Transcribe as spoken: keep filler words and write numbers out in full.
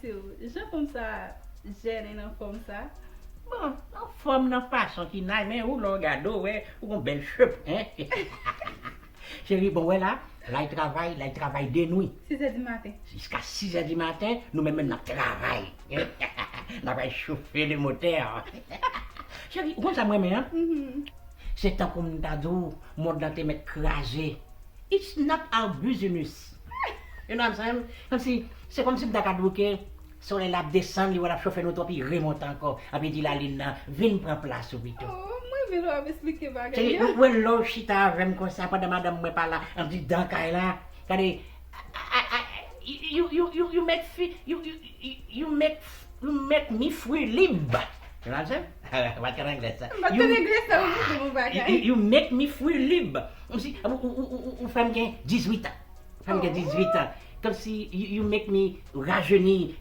Jan fanm sa jèn e nan fòm sa. Bon, anfòm nan fason ki nice, men ou lè w gade w wè ou gon bèl shape, hein. Cheri, bon, wè la, l al travay, l al travay de nwi. Sizè di maten. Jiska sizè di maten, nou menm menm n ap travay. N ap al chofe le motè. Cheri, ou konn sa m renmen an? Se tankou m ta di w, mond lan te mèt kraze. It's not our business. You know what I'm saying? Kòmsi, se kòmsi m ta ka di w ke solèy la ap desann, li wè l ap chofe nou twòp, li remonte ankò. Epi di lalin nan, vin pran plas ou pito. Oh, mwen vin w ap esplike bagay Cheri, yo. Ou wè lè w chita avè m konsa pandan madanm mwen pa la, an di dan kay la. Gade, I- I- I- you, you, you, you make fi, you, you, you, you make, you make me feel lib. You know what I'm saying? What kind of English? M pa tande anglè sa ou di bon You, bagay. you, you make me feel lib. Kòmsi ou, ou, ou, ou, ou fè m gen dizuit an. Fè m gen dizuit an. Kòmsi you, you make me rajeuni.